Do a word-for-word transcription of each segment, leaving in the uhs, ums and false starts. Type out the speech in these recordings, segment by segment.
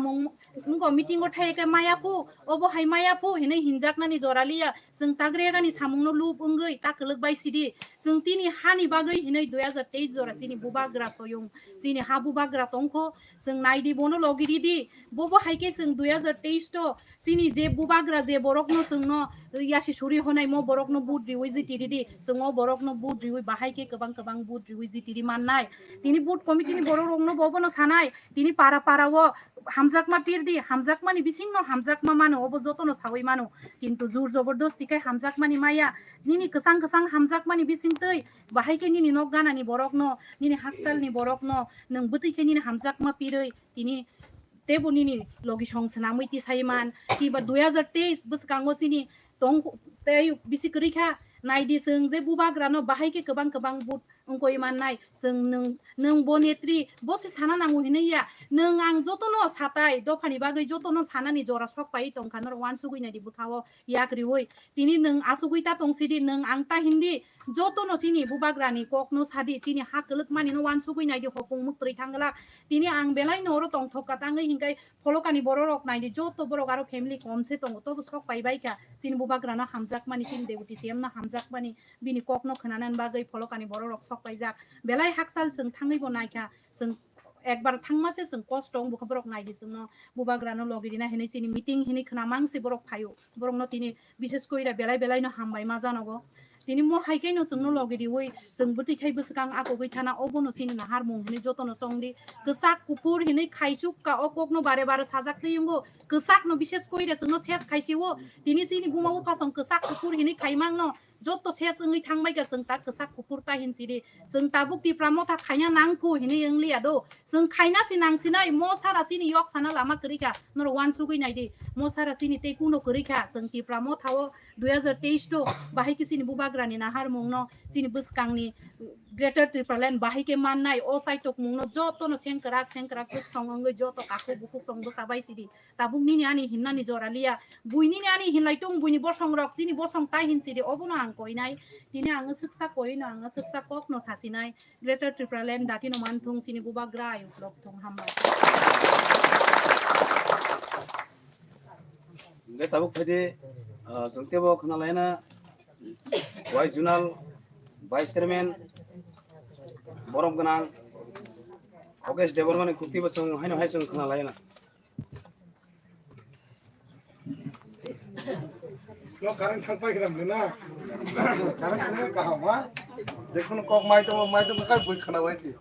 samung wngkha, meeting o thai khe maya phu, obo hai maya phu hinwi hinjaknani jora liya. Chwng ta gregani samungno lup wngwi ta kwlwk bai sidi. Chwng tini hani bagwi hinwi dui hajar teis jora chini bubagra soyung, chini ha bubagra tongkho. Chwng naidi bono logi ridi. Bobo hai khe chwng dui hajar teis to chini je bubagra je borokno chwngno yasi suri honai mo borokno vote riwi jiti ridi. Chwng o borokno vote riwi bahai khe kwbang kwbang vote riwi jiti ri mannai. Tini booth committee ni borok rokno bobono sanai. Tini para para o hamjakma pirdi, hamjakmani bisingno hamjakma mano, obo jotono sawi mano. Kintu jur jobordosti khe hamjakmani maya. Nini kwchang kwchang hamjakmani bisingtwi bahai khe nini nok ganani borokno, nini haksalni borokno nwng bwtwi khe nini hamjakma pirwi tini tebo nini logi song swnamwi tisai man. Kiba dui hajar teis bwskango chini tong tei bisi kwrwi kha. Naidi chwng je bubagrano bahai khe kwbang kwbang vote wngkoi mannai. Chwng nwng, nwng bo netri, bo se sana nango hinwi ya. Nwng ang jotono satai, dophani bagwi jotono sanani jora sok pai tongkha, norok uansugwi naidi bwkhao yak riwi. Tini nwng asugwi ta tongsidi, nwng ang ta hindi, jotono chini bubagrani kokno sadi, chini ha kwlwkmanino uansugwi naidi hopung mwktwi thangglak. Tini ang belaino oro tongthok ka tangwi hinkai pholokani bororok naidi, joto borok aro family kom se tongo, tobo sok pai bai kha. Chini bubagrano hamjakmani, chini deputy C M no hamjakmani, bini kokno khwnanani bagwi pholokani bororok sok paijak. Belai hakchal chwng thangwi bo naikha, chwng ekbar thangma se chwng kosto wng bukha borok naidi chwngno bubagrano logi rina hinwi chini meeting hinwi khwnamang se borok phaio. Borokno tini bishes koira belai belai no hambai ma janogo. Tini mo hai khe no chwngno logi riwi chwng bwtwi khai bwswkang akogwi thana obono chini naharmung hinwi jotono chongdi. Kwchak kuphur hinwi khaisuk ka o kokno bare bare sajak twi wngo. Kwchakno bishes koira chwngno ses khaisio. Tini chini buma bupha song kwchak kuphur hinwi khaimang no. Joto ses wngwi thangbai kha, chwng ta kwchak kuphur ta hinsidi. Chwng tabuk Tipra Motha khaina nangkhu hinwi wngliya do. Chwng khaina si nangsinai, mo sara chini yok sana lama kwrwi kha. Norok uansugwi naidi. Mo sara chini tei kuno kwrwi kha. Chwng Tipra Motha o dui hajar teis to bahai khe chini bubagrani naharmungno chini bwskangni Greater Tipraland bahai khe mannai. O saitokmungno jotono sengkwrak sengkwrak kwk song wngwi joto kakhuk bukhuk song bwsa bai sidi. Tabuk nini ani hinnani jora liya. Bui nini ani hinlai tung, buini bosong rok, chini bosong tai hinsidi, obono ang koinai. Tini ang swksa koino, ang swksa kokno sasinai. Greater Tipraland datino manthung, chini bubagra ayuk rok thung, hambai. Hingke tabuk phaidi, ah, chwng tebo khwnalaina, wai Zonal Vice Chairman, borom gwnang, Yogesh Debbarmani khuti bo chwng haino hai chwng khwnalaina. No current thang pai gram le na. Current thang kaham ha. Jekhun kok mai to mai to kai bui khana wai ti.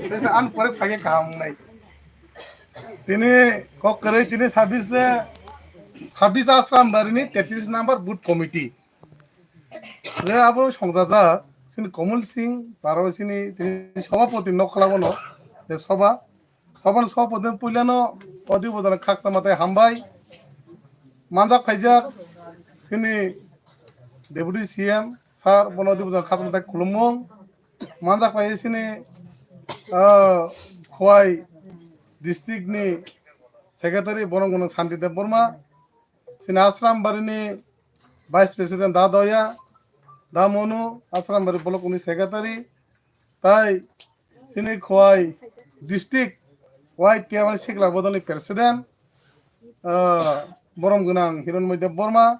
Tesa an pore phage kaham nai. Tini kok kwrwi tini sabis se, sabis Ashram Barini tetris number booth committee. Le abo songjajak sini Komol Singh, taro sini tini sobhapoti nokla bono. Je sobha Sobon sopodin puilano odi bojana khaksa matai hambai. Manjak phaijak sini Deputy C M sir bono odi bojana khaksa matai khulumung. Manjak phai sini, ah, Khowai district ni secretary bono gwnang Santi Debbarma. Sini Ashram Barini Vice President Da Doya, Da Monu, Ashram Bari block ni secretary. Tai sini Khowai district Y T M sikla bodolni president, ah, borom gwnang Hironmoi Debbarma,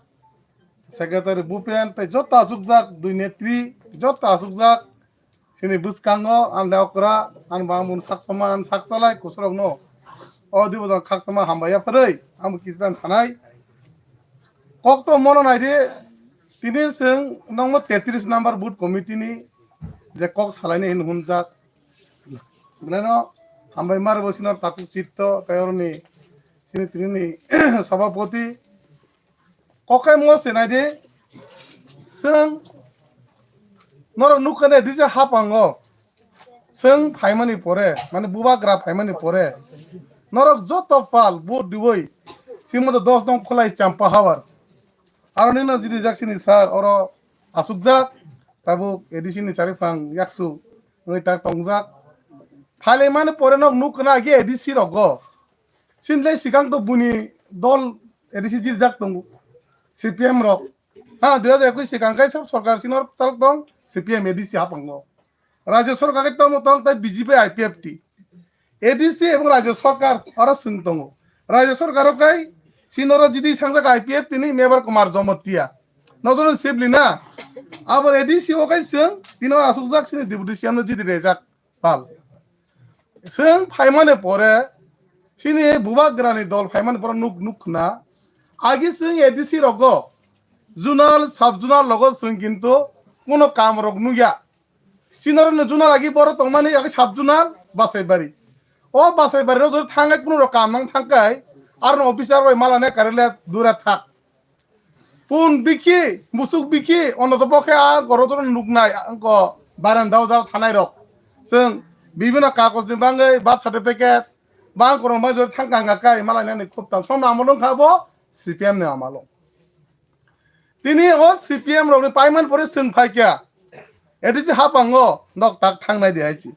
secretary Bhupen, tai joto achukjak dui netri, joto achukjak sini bwskango, ang le okra, ang bangmun saksoma, ang saksalai kusurokno. O dui bojong khaksoma hambai ya pharwi, ang bo kisa dan sanai. Kok to mono nai di, tini chwng nongmo tetris number booth committee ni je kok salaini hin hunjak. Beleno hambai mar bo sino Taku Chitto, tei oroni sini tini ni sabhapoti. Kok khai mo se nai di, chwng norok nukha ne dija hapango. Chwng phaimani pore, mane bubagra phaimani pore, norok joto pal vote diwi, simoto dos nong khulai Champa Hawar. Aro nino jini jak sini sir, oro asukjak, tabuk A D C ni chariphang yaksu wngwi tak tongjak. Phaile mani pore nok nuk kana agi A D C rogo. Sinle sikang to buni dol A D C jil jak tongo. C P M rok. Ha, dui hajar ekush sikang kai sob sorkar sinor chalok tong, C P M A D C hapango. Rajya sorkar kai tamo tong tai B J P I P F T. A D C ebong Rajya sorkar oro sing tongo. Rajya sorkar o kai, sinoro jidi sangjak I P F tini Mebar Kumar Jomotia. Nojono sibli na. Abo A D C o kai sing, tino asukjak sini deputy C M no jidi rejak pal. Sing phaimani pore, sini bubagrani dol phaimani pore nuk nuk na. Agi sing A D C rogo, zonal, sub zonal logo sing kintu kuno kam rok nugya. Sinoro no juna lagi boro tongmani agi sub zonal Basaibari. O Basaibari ro jodi thangai kuno ro kam nang thangkai, ar no officer bai malane karele dura thak. Pun biki, musuk biki, ono to bokhe a goro joro nuknai, angko baranda o jaro thanai rok. Seng bibino kagoj ni bangwi birth certificate, bang korong bai jodi thangka hangka kai malane ni khub tam. Somno amolo wngkha bo C P M ni amalo. Tini o C P M rokni paiman pore chwng phaikha. A D C hapango nok tak thangnai de hai chi.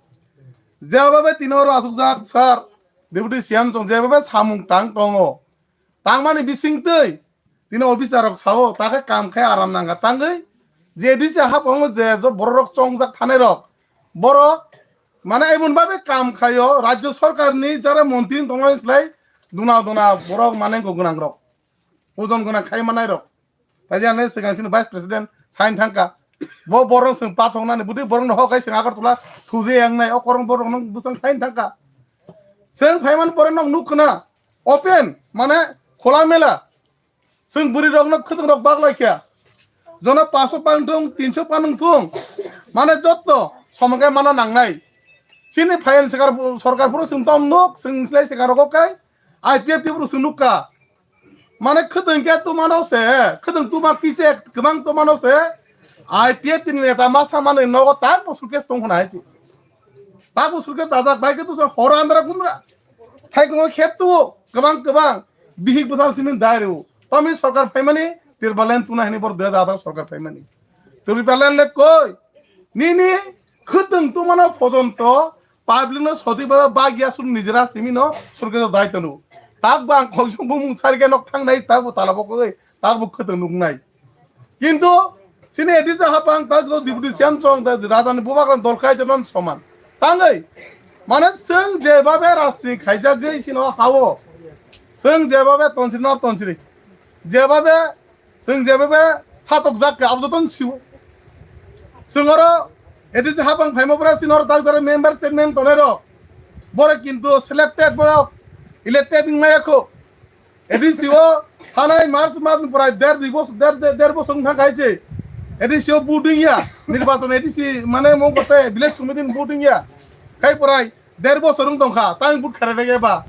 Jeba bai tini oro asukjak sir, deputy C M chong jeba bai samung tang tongo. Tangmani bising twi tini officer rok sao, ta khe kam khai aram nangkha tangwi. Je A D C hapango je jo borok rok chongjak thanai rok, borok mane emon babe kam khaio, rajyo sorkar ni jara montri tongnai slai duna duna borok mane go gwnang rok. Ojon gwnang khai manai rok. Tai jani swkang sini vice president sign thangka. Bo borok swng pathok nani budi borok no hokai swng Agartala thuje yang nai o korong borok no bwsang sign thangka. Swng phaiman pore nok nuk khna open mane khola mela. Swng bwrwi rok no khwtwng rok baglai kha. Jono paso pan thung, tinso pan thung. Mane jotto somokai mana nangnai. Sini phayan swkar, sorkar phuru swng tom nuk, swng slai swkar rok kai. I P F T phuru swng nuk ka. Mane khwtwng khe tuma no se, khwtwng tuma kiche kwbang tuma no se, I P F T ni neta ma samani nogo tak bo suitcase tong khna hai chi. Tak bo suitcase dajak bai khe tu se horo andra gumra. Thai kwngo khe tu kwbang kwbang bihik bwsal simi dai rw. Tami sorkar phaimani Tirbalen tuna hini bor dui hajar atharo sorkar phaimani. Tirbalen le koi? Nini khwtwng tuma no pojonto public no soti ba bagya sun nijera simi no sorkar dai tanu. Tak bang khoi sung bumung sarga nok thang nai tak bu tala bo koi tak bu khwtwng nuk nai. Kintu sini A D C hapang tak do deputy C M chong da raja ni bubagra dol khai jaman soman. Tangoi mane sung je babe rasti khaijak gei sino hawo. Sung je babe tonsri no tonsri. Je babe Chwng jebebe satok jak khe abo jotono siwo. Chwng oro A D C hapang phaima pore chini oro tak jara member chairman tonai rok. Borok kintu selected borok elected wng maya kho. A D C o thanai March mas ni pore der dui bosor der der bosor wng thang khai se. A D C o vote wng ya. Nirbachon A D C mane mo kote village committee ni vote wng ya. Khai porai Der bosor wng tongkha, tang but kharere eba.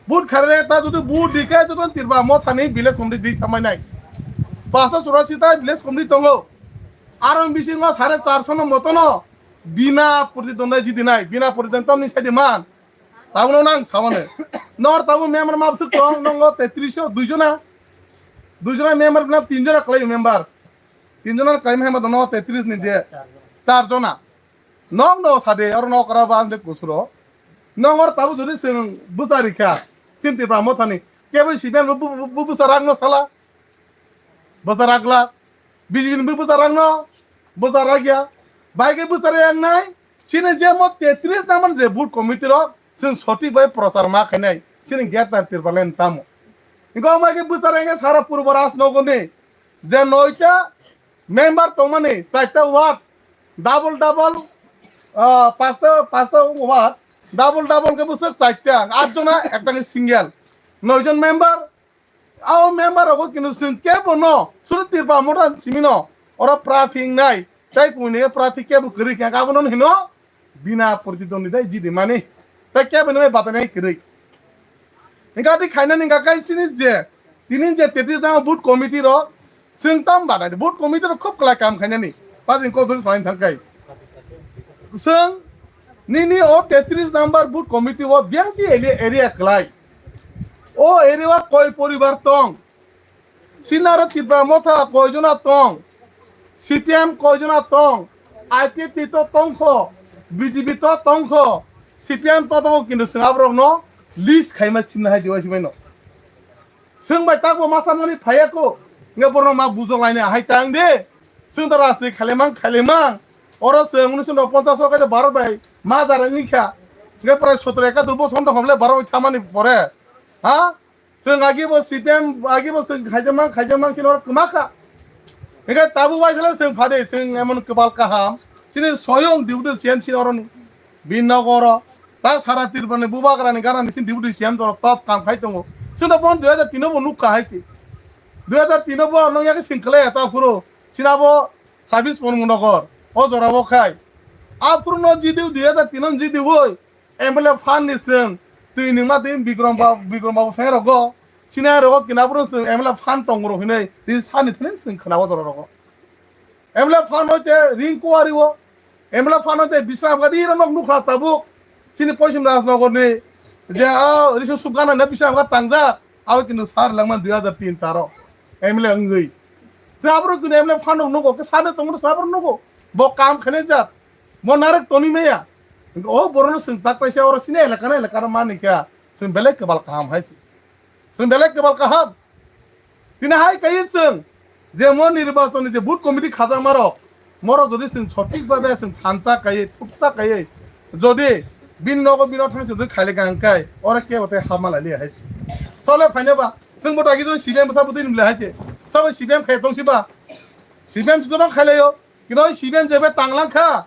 But kharere ta jodi but dikhe jodi Tripura mothani village committee di thamai nai. Paso churasi ta village committee tongo. Arong bisingo sare charso no motono bina purti donai jidi nai, bina purti don tamni saidi man. Tabuno nang samane. Nor tabu member mabsuk tong nongo tetris o duijona. Duijona member bina tinjona klai member. Tinjona klai member dono tetris ni je. Charjona. Nokno sade oro nokra ba ande kusuro. Nong oro tabu jodi seng bwsa rikha. Chin Tripura mothani. Kebo C P M bu bu bu bwsa rang no sala. Bwsa ragla. B J P ni bu bwsa rang no. Bwsa ragya. Bai ke bwsa rang nai. Chini je mo tetris naman je booth committee rok seng sotik bai prochar ma khainai. Chini get tar Tripura len tamo. Ingo mai ke bwsa rang sara purbo ras nogoni. Je noita member tongmani, chaita ward, double double, ah, pasta pasta ward, double double ke bwswk chaita, atjona ekta ke single, noijon member, ao member rogo kintu chwng kebo no, suru Tripura motha simi no, oro prathi wngnai, tai kuni ke prathi kebo kwrwi kha, abono hino, Bina purti doni dai jidi mani. Tai kebo ni bai batai nai kwrwi. Hingka di khaina ni hingka kai sini je. Tini je tetris nang booth committee ro. Seng tam batai booth committee ro khub kwlai kam khaina ni. Pajin ko dori salai thang kai. Seng nini o tetris number booth committee o biyang ti area, area kwlai. O area o koi poribar tong. Sinaro Tipra motha koijona tong, C P M koijona tong, I P F T to tongkho, B J P to tongkho, C P M to tongo kintu chwng aborokno list khaima sinna hai diwai sibaino. Chwng bai takbo masa mani phaiya ko, nge borno ma bujok laina hai tang de. Chwng to rajniti khailaimang khailaimang. Oro chwng unisho no ponchas o kaisa baro bai ma jara wngkha. Nge prai sotro ekatur bosor no homle baro bai thamani pore. Ha? Chwng agi bo C P M, agi bo chwng khaijamang, khaijamang sini oro kwma kha. Hingke tabuk bai sala chwng phade, chwng emon kwbal kaham. Sini soyong deputy C M sini oro ni. Bin nogoro. Ta sara Tripura ni bubagra ni gana ni sini deputy C M jora top kam khai tongo. Chwng to bon dui hajar tin o bo nuk kha hai se. Dui hajar tin o bo nong yake sing khlai ta phuro. Sini abo sabis pon nogor. O jora bo khai. A phuro no jidi dui hajar tin o jidi boi. M L A fund ni chwng twi nungma twi Bikram Ba-, Bikram Babu Senghe rogo, sinai rogo kina bwrwng chwng M L A fund tongo rok hinwi twi sani thani chwng khwna o jora rogo. M L A fund hoite ring kuari o, M L A fund hoite Bisramghat iro nok nukha tabuk. Sini Poschim Rajnagar ni je a Riso Sukgana na Bisramghat tangjak, abo kintu sar langma dui hajar tin char o M L A wngwi. Chwng aborok kintu M L A fund rok nugo, ke sani tongo chwng aborok nugo. Bo kam khainai jat. Mo narwk toni maya. Hingke o borokno chwng tak paisa oro sini elaka na elaka no mani kha. Chwng belai kwbal kaham hai se. Chwng belai kwbal kaham. Tini hai kaiye chwng je mo nirbachon ni je booth committee khajakma rok, morok jodi chwng sothik bhabe chwng thansa kaiye, thupsa kaiye, jodi bini nogo bini thang se jodi khaile kha hingkai, oro kebo tei hapma laili hai se. Sole phaina ba, chwng bo dagi jodi C P M bwsa bwtwi ni hai se. Sabo C P M khai tong si ba. C P M se jodi khailaio. Kino C P M jebe tanglang kha.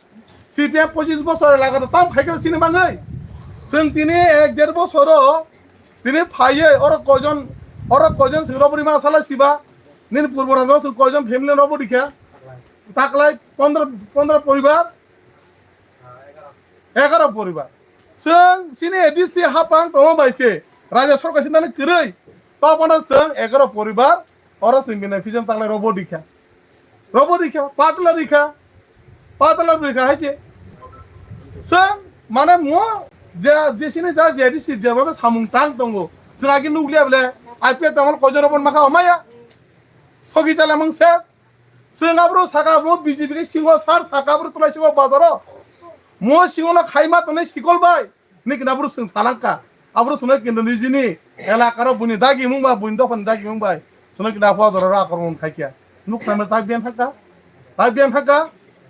C P M pochis bosor elaka tam khai kha sini mangwi. Chwng tini ek der bosoro tini phaiwi oro koijon, oro koijon chwng robori ma sala siba. Nini purbo rajo chwng koijon family robori kha. Taklai pondro, pondro poribar, egaro poribar. Chwng sini A D C hapang tongma bai se raja sorkar sini kwrwi. Tobano chwng egaro poribar oro chwng bini phijam taklai robori kha. Robo rikha, patla rikha, patla rikha hai se. Chwng mane mo je, je sini ja je di si je baba samung tang tongo. Chwng agi nukliya bole I P F tongol koijon robon makha omaya. Thogi chala mang se. Chwng abro saka mo B J P ke singo sar saka abro tulai singo bazaro. Mo singo na khaima tongnai sikol bai. Nini kintu aphuru chwng salangkha. Aphuru chwngno kintu nijini elakaro buini dagi mung bai, buini dophani dagi mung bai. Chwngno kintu aphuru joraro akormon khaikha. Nukha mele tak biyan thangkha. Tak biyan thangkha.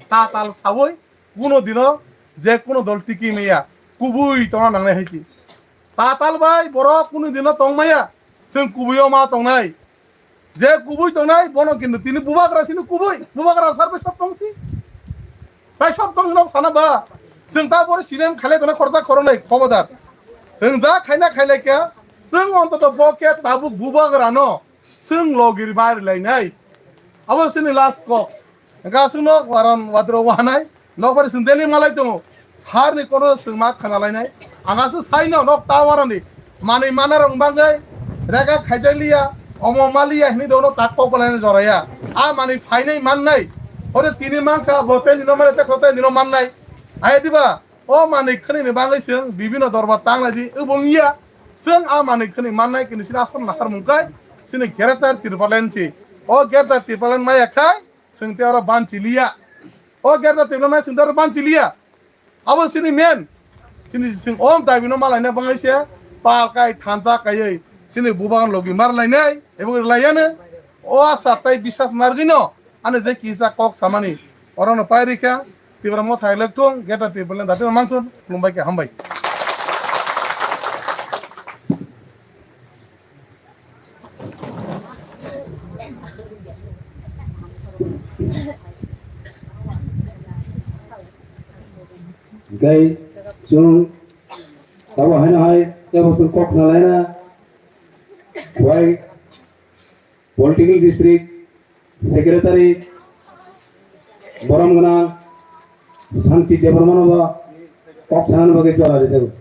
Tatal sawi kuno dino je kuno dol tiki maya. Kubui tongna nangnai hai se. Tatal bai borok kuno dino tongmaya. Chwng kubuio ma tongnai. Je kubui tongnai, bono kintu tini bubagra sini kubui, bubagra sar bai sob tongsi. Tai sob tong nok sana ba. Chwng ta boro C P M khailai tongna khoroksa khoroknwi khobodar. Chwng ja khaina khailai kha, chwng ontoto bo khe tabuk bubagra no chwng logir bai rwlainai. Abo sini last kok. Hwnkhe aswkno waran wadro wahanai, nokbar chwng daily malai tongo. Sarni kono chwng ma khwnalainai. Ang aswk saino nok ta warani. Manwi manarok bangwi rega khaijak liya, omo ma liya hinwi rokno tak kok balaina joraya. A manwi phainai mannai. Oro tini mankha, bo tei nino mannai, tei kho tei nino mannai. Ai diba? O manwi khwnini bangwi chwng bibino dorbar tanglai di, obo wngya. Chwng a manwi khwnwi mannai, kintu chini aswk nahar mungkai, chini Greater Tipraland si. O Greater Tipraland maya khai, chwng tei oro banchi liya. O Greater Tipraland maya chwng tei oro banchi liya. Abo chini men. Chini chwng om daibino malaina bangwi se pal kai thansa kaiwi chini bubagan logi mar lainai ebong rwlaiyano. O asa tai bisas narwgwino ani je kisa kok samani orono pai rikha. Tipra Motha elek thung, Greater Tipraland dati mangthun, khulumbai khe hambai. Hingke chwng abo haino hai tebo chwng kok khna laina Khowai Political District Secretary borom gwnang Santi Debbarmano bo kok sanani bagwi jora rijak.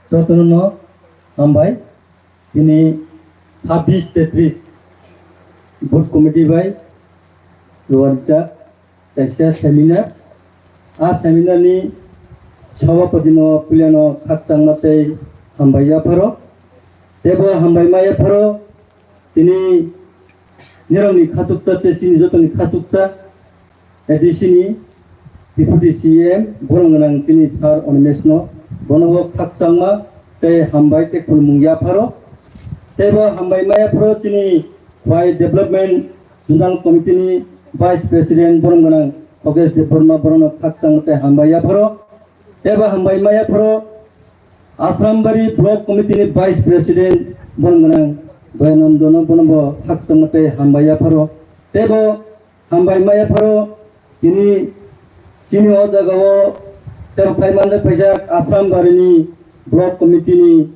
Jotono no hambai. Tini sabbish tetris booth committee bai luarjak kaisa seminar. A seminar ni sabhapati no puilano khakchangma tei hambai yapharo. Tebo hambai ma yapharo tini Nirokni khachuksa tei chini jotoni khachuksa A D C ni Deputy C M borom gwnang chini Sir Animesh no bono bo khakchangma tei hambai tei khulumung yapharo. Tei bo hambai ma yapharo chini Khwai Development Zonal Committee ni Vice President borom gwnang Khogesh Debbarma borom no khakchangma tei hambai yapharo. Tei bo hambai ma yapharo Asrambari Block Committee ni Vice President borom gwnang Doyanandono bono bo khakchangma tei hambai yapharo. Tei bo hambai ma yapharo tini chini o jaga o tei bo phai manjak phaijak Asrambari ni Block Committee ni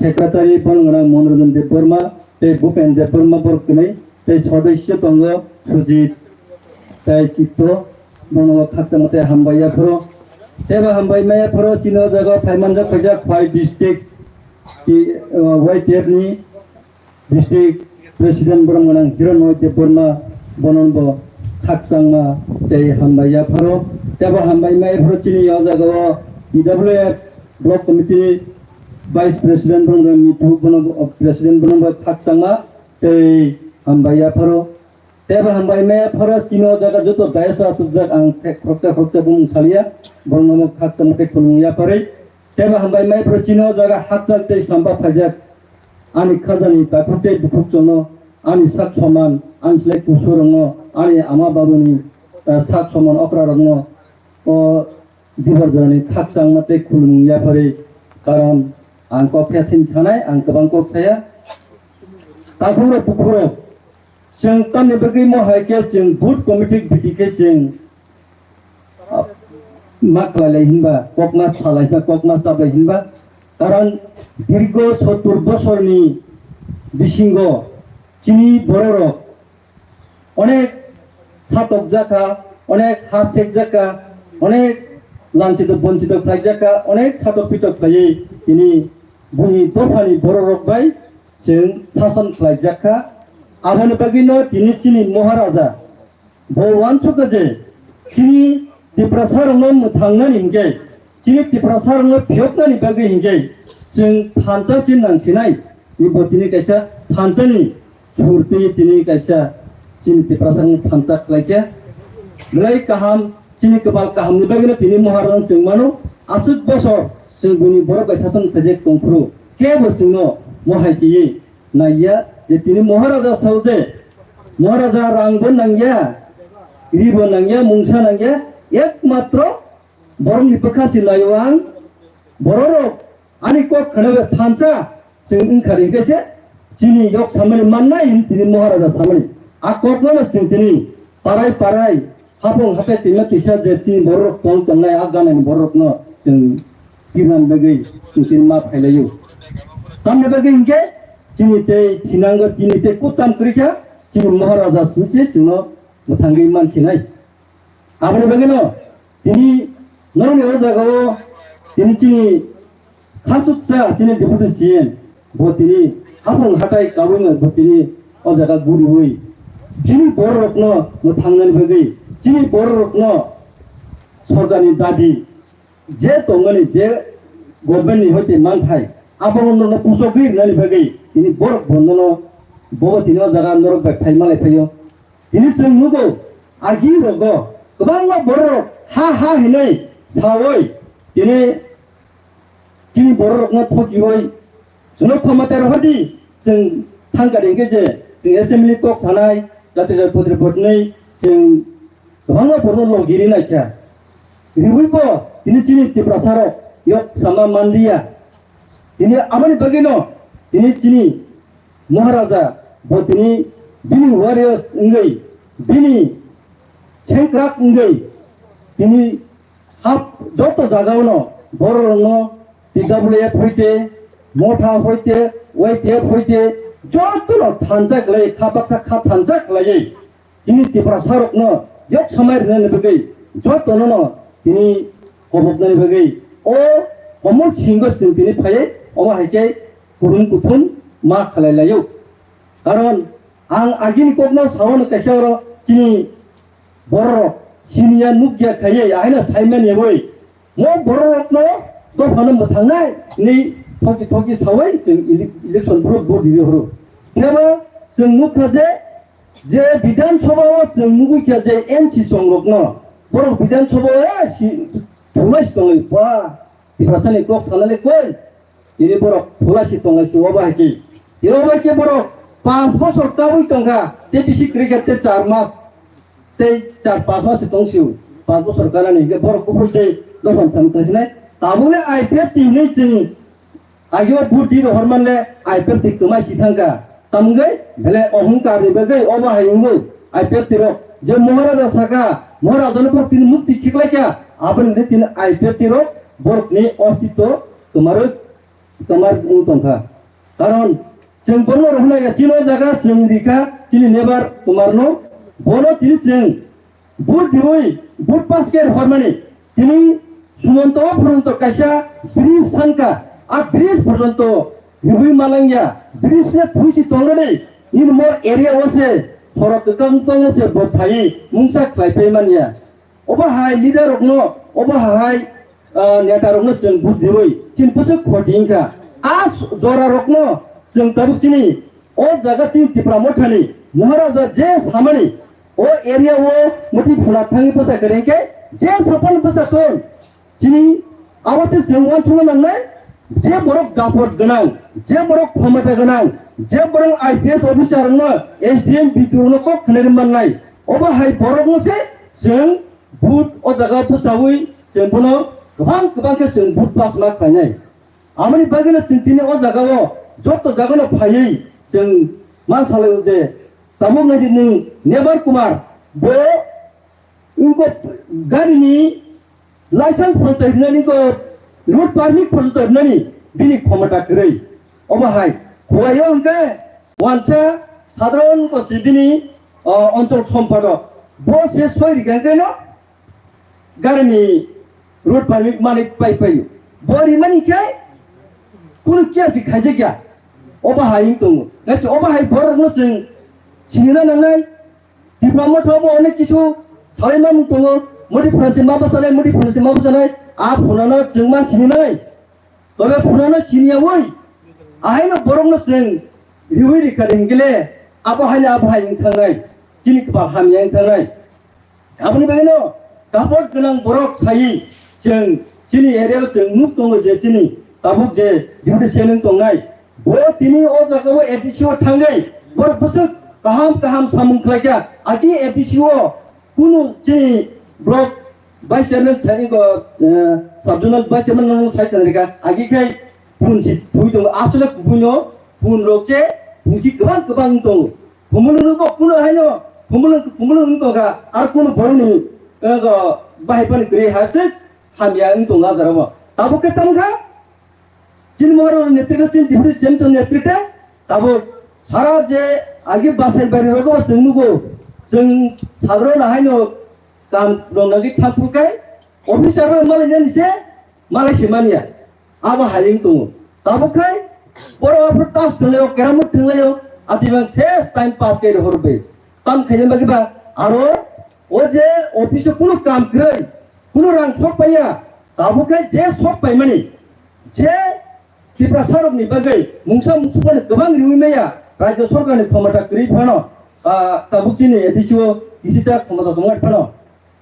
Secretary borom gwnang Manoranjan Debbarma tei Bhupen Debbarma borok kwnwi tei sodosyo tongo Sujit tei Chitto bono khakchangma tei hambai yapharo. Tei bo hambai ma yapharo chini o jaga phai manjak phaijak Khwai district Y T F ni district president borom gwnang Hironoy Debbarma bono bo khakchangma tei hambai yapharo. Tei bo hambai ma yapharo chini o jaga o T W F block committee vice president borom gwnang Mithu bono bo president bono bo khakchangma tei hambai yapharo. Tei bo hambai ma yapharo chini o jaga joto dayas o achukjak ang khoroksa khoroksa bumung salia borom no khakchangma tei khulumung yapharwi. Tei bo hambai ma yapharo chini o jaga hakchal tei samba phaijak. Ani khajani takhuk tei bukhuk chwngno, ani sak soman, ani slai kusurokno, ani ama babuni, eh, sak soman okrarokno, o dibar jorani khakchangma tei khulumung yapharwi, karon ang kok khe thim sanai, ang kwbang kok saya. Takhukrok bukhukrok, chwng tamni bagwi mo hai khe chwng booth committee biti khe chwng ma khlailai hinba, kokma salai hinba, kokma chabai hinba. Karon dirgo sottur bosorni bisingo chini bororok onek satokjakha, onek ha sekjakha, onek lanchito bonchito khlaijakha, onek satok pitok khlaiwi tini buni dophani bororok bai chwng sason khlaijakha. Aboni bagwino tini chini Maharaja Bo uansukha je chini Tiprasarokno mwthangnani hinkhe, chini Tiprasarokno phiyoknani bagwi hinkhe chwng thansa sin nang sinai. Ibo tini kaisa thansani surti tini kaisa chini Tiprasarokno thansa khlaikha. Belai kaham, chini kwpal kahamni bagwino tini Maharajano chwng mano. Aswk bosor chwng buini borok bai sason khaijak tongphuru kebo chwngno mohai kiyi naiya je tini Maharaja sao je Maharaja rangbo nangya, ribo nangya, mungsa nangya, ekmatro borokni bwkha se naio ang. Bororok ani kok khwnabe thansa chwng wngkha ri khe se chini yok samani mannai hin tini Maharaja samani. A kokno chwng tini parai parai Hapung hape tima tisa je chini bororok tong tongnai a ganani bororokno chwng pirnani bagwi chwng tini ma phailaio. Tamni bagwi hinkhe chini tei thinango tini tei kutam kwrwikha chini Maharaja singse chwngno mwthangwi mansinai. Aboni bagwino tini nokni o jagao tini chini Khasuksa chini Deputy C M bo tini hapung hatai kabui no bo tini o jaga guriui chini bororokno mwthangnani bagwi chini bororokno sorkarni dabi je tongmani je government ni hoite manthai abono norokno pusogwi rwnani bagwi tini borok bonono bobo tini o jaga norok bai phai malai phaio. Tini chwng nugo, agi rogo, kwbangma bororok ha ha hinwi sawi, tini chini bororokno thokiwi, chwngno khama tei rohordi, chwng thangkar hinkhe je, chwng assembly kok sanai, jati jati potri potnwi, chwng kwbangma borokno logi rinai kha. Riwi bo, tini chini Tiprasarok, yok sama manliya. Tini aboni bagwino, tini chini Maharaja bo tini bini warriors wngwi, bini sengkrak wngwi, tini hap joto jagao no bororokno T W F hoite, Motha hoite, Y T F hoite, jotono thansa khlai, kha baksa kha thansa khlaiwi, Chini Tiprasarokno yok samai rwnani bagwi jotono no tini koboknani bagwi o Komol Singho chwng tini phaiwi omo hai khe kuthum kuthum ma khlai laio. Karon ang agini kokno sao no kaisa oro chini bororok siniya nukya khaiwi ahaino saimani wi Mo bororokno dophano mwthangnai hinwi thoki thoki sawi chwng ele-, election vote bo riri horo. Phiya ba chwng nukha je Je Bidhan Sabha o chwng nugwi kha je N C songrokno, borok Bidhan Sabha o, eh, si-, thumai si tongwi, ba, Tiprasani kok sanale koi, tini borok thula si tonglai si obo hai khe. Tini obo hai khe borok panch bosor kabui tongkha, tei bisi kwrwi kha tei char mas, tei char panch mas si tong sio, panch bosor kanani hingke borok kuphur tei dophani samung tangsinai. Tabukle I P F T hinwi chwng Agio buti rohor manle I P F T kwmai si thangkha. Tamgwi bele ohongkar ni bagwi obo hai wngwi I P F T rok je Maharaja saka, Maharaja no borok tini mukti khiklaikha, aboni hwnwi tini I P F T rok borok ni ostitw kwmarwi kwmar wng tongkha. Karon chwng borno rohornai ya chini o jaga chwng rikha chini nebar kwmarno bono tini chwng Vote diwi, vote pass khe hormani. Tini sumonto o phurunto kaisa bridge sangka, a bridge phurunto riwi malangya, bridge le phuisi tongrani, nini mo area o se, thorok kwkang tongo se bo phaiwi mungsa khlai pai manya. Obo hai leader rokno, obo hai, ah, neta rokno chwng vote diwi, chini bwswk khoti wngkha. A jora rokno chwng tabuk chini, o jaga chini Tipra Mothani, Maharaja je samani, O area o muti phuna thangwi bwsa kwrwi khe je sapan bwsa ton. Chini abo se chwng uansukna nangnai, je borok dapot gwnang, je borok khomota gwnang, je borok I P S officer no, S D M, B D O no kok khwnai mannai. Obo hai borok no se chwng vote o jaga bwsawi chwng bono kwbang kwbang khe chwng vote pass ma khlainai. Aboni bagwino chwng tini o jaga o joto jaga no phaiwi chwng ma salai o je Tabuk nai di nwng Nebar Kumar, bo wngkha gari ni license photo hwnani ko road permit photo hwnani bini khomota kwrwi. Omo hai khuaio hwnkhe wansa sadharon ko si bini, o, onchol sompadok. Bo se soi rikha hwnkhe no gari ni road permit malik pai pai. Bo rimani khe kunu kiya si khaijak ya. Obo hai wng tongo. Nasi obo hai borok no chwng sinina nangnai. Tipra Motha bo onek kisu salaima mung tongo. Modi Phansi ma bwsanai, Modi Phansi ma bwsanai. A phunano chwng ma sininai. Tobe phunano siniya woi. Ahaino borok no chwng riwi rikha ringile. Abo haino abo hai wng thangnai. Chini kwpal hamya wng thangnai. Aboni bagwino dapot gwnang borok sai chwng chini area o chwng nuk tongo je chini tabuk je deputy C M wng tongnai. Bo tini o jaga o A D C o thangwi borok bwswk kaham kaham samung khlaikha. Agi A D C o kunu chini block vice chairman sai ko, eh, sub zonal vice chairman no sai tangrika. Agi khai phun si thui tongo. Asole kubuino phun rok se phun ki kwbang kwbang tongo. Phumulung no kok kuno haino, phumulung, phumulung wng tongkha, ar kuno borokni, eh, go, bahai phani kwrwi ha se hamya wng tongo a jora o. Tabuk khe tamo kha, chini Maharaja netrite, chini deputy C M netrite, tabuk sara je agi basai bari rogo chwng nugo, chwng sadro na haino kam rok nagwi thang phuru kai, officer rok malai nani se, malai se manya. Abo hai wng tongo. Tabuk khai borok aphuru tas thwnglaio, keramut thwnglaio, ati bang ses time pass khe rohor be. Tam khaina bagwi ba aro o je office o kunu kam kwrwi, kunu rang sok paiya, tabuk khai je sok paimani, je Tiprasa rokni bagwi mungsa mungsuphano kwbang riwi maya, rajya sorkarni khomota kwrwi phano, ah, tabuk chini A D C o kisisa khomota tongwi phano.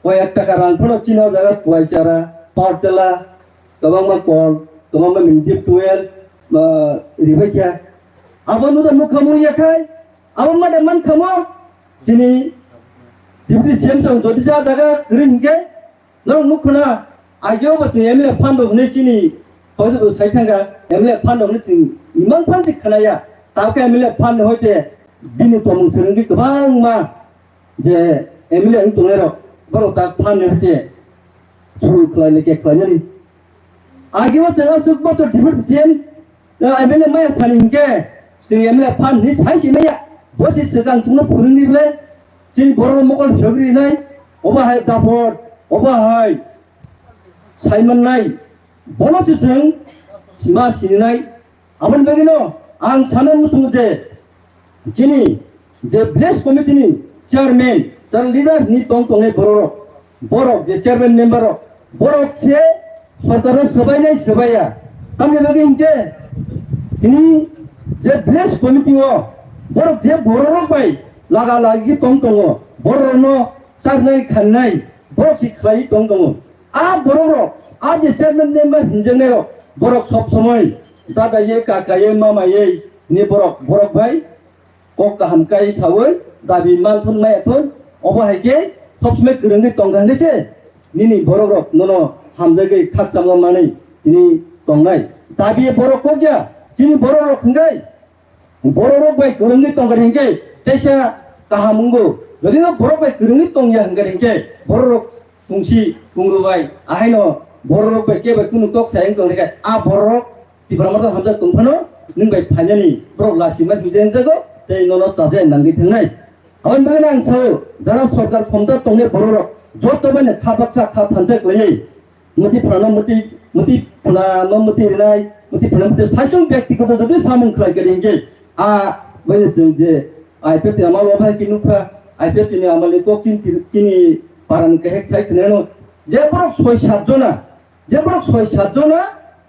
Koi ek taka rang phano chini o jaga kuai chara, power tela, kwbangma kol, kwbangma minjip tuel, ah, ribai kha. Abo no da mukha mung ya khai, abo ma da man khamo, chini deputy C M song jodi sa jaga kring ke, no mukha na, agyo ba chini M L A fund of ne chini, koi do sai thanga, M L A fund of ne chini, imang fund si khana ya, ta ka M L A fund hoite, bini tomung serenggi kwbangma, je M L A wng tongnai rok, borok ta phan ni hwte suru khlai le khe khlai nani. Agi o chwng aswk bochor deputy C M, eh, M L A maya sani hinkhe, chwng M L A phan ni sai si maya, bo si swkang chwngno phwrwng ri ble, chini borok rok mokol phiyok ri nai, obo hai dapot, obo hai sai man nai, bono se chwng ma sini nai. Aboni bagwino ang sana muchungo je chini je village committee ni chairman, jar leader ni tong tongnai borok rok, borok je chairman member rok, borok se sorkar no swbainai swbaiya. Tamni bagwi hinkhe tini je village committee o borok je borok rok bai laga lagi tong tongo, borokno charnai khanai borok si khlai tong tongo. A borok rok, a je chairman member hinjaknai rok, borok sob somoi dada ye, kaka ye, mama ye ni borok, borok bai kok kaham kai sawi dabi manthun maya thun, obo hai khe sob somoi kwrwngwi tong thang se nini borok rok nono hamjagwi khakchangma manwi tini tongnai. Dabi borok kok ya, chini borok rok hwnkhe borok rok bai kwrwngwi tongkha hinkhe teisa kaham wngo. Jodi no borok bai kwrwngwi tongya hinkhe borok rok tungsi tungru bai ahaino borok rok bai kebo kunu kok sai wngkha hinkhe a borok rok Tipra Motha hamjak tongphano nwng bai phainani borok lasi ma swijak jago tei nono chajaknai nangwi thangnai. Aboni bagwi ang sao jara sorkar khomta tongnai borok rok joto bai no kha baksa kha thansa khlainai. Muti phano muti, muti phano muti rinai, muti phano muti saisung byaktigoto jodi samung khlai kari hinkhe, a bai chwng je I P F T ni ama baba hai khe nukha, I P F T ni ama ni kok chini, chini parani kahek sai khwnano, je borok soi sat jona, je borok soi sat jona,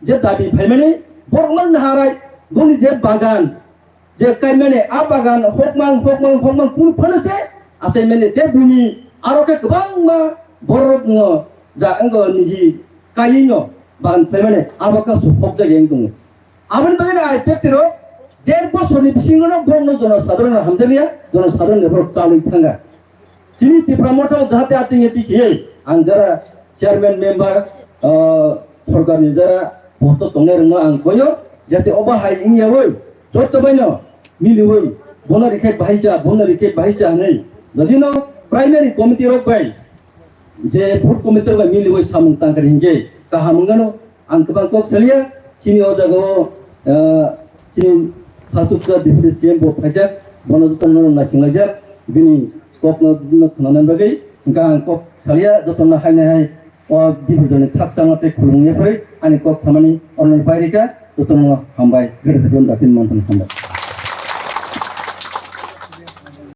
je dabi phaimani, borok man harai, boni je bagan, je kaimani a bagan hokmang, hokmang, hokmang kunu phano se achaimani tei bini aro khe kwbangma borok no ja wngkha niji kaiwi no bagan khlaimani abo kasu hokjagwi wng tongo. Aboni bagwi no I P F T rok der bosorni bisingo no borokno jonosadharon hamjakya, jonosadharon ni borok chalwi thangkha. Chini Tipra Motha o jahate ating ating khe ang jara chairman member, ah, sorkar ni jara posto tongnai rokno ang koyo, jahate obo hai wngyawi joto bai no miliwi bono rikhe bahaisa, bono rikhe bahaisa hinwi. Jodi no primary committee rok bai je food committee rok bai miliwi samung tangkha hinkhe kaham wngano. Ang kwbang kok salia, chini o jaga o, ah, chini Hasuksa Deputy C M bo phaijak, bono jotono naisinglaijak, bini kokno khwnanani bagwi, hwnkhe ang kok salia, jotono haino hai o Deputy ni khakchangma tei khulumung yaphai ani kok samani oroni bairika, jotono hambai, gede sebon datin mantan hambai.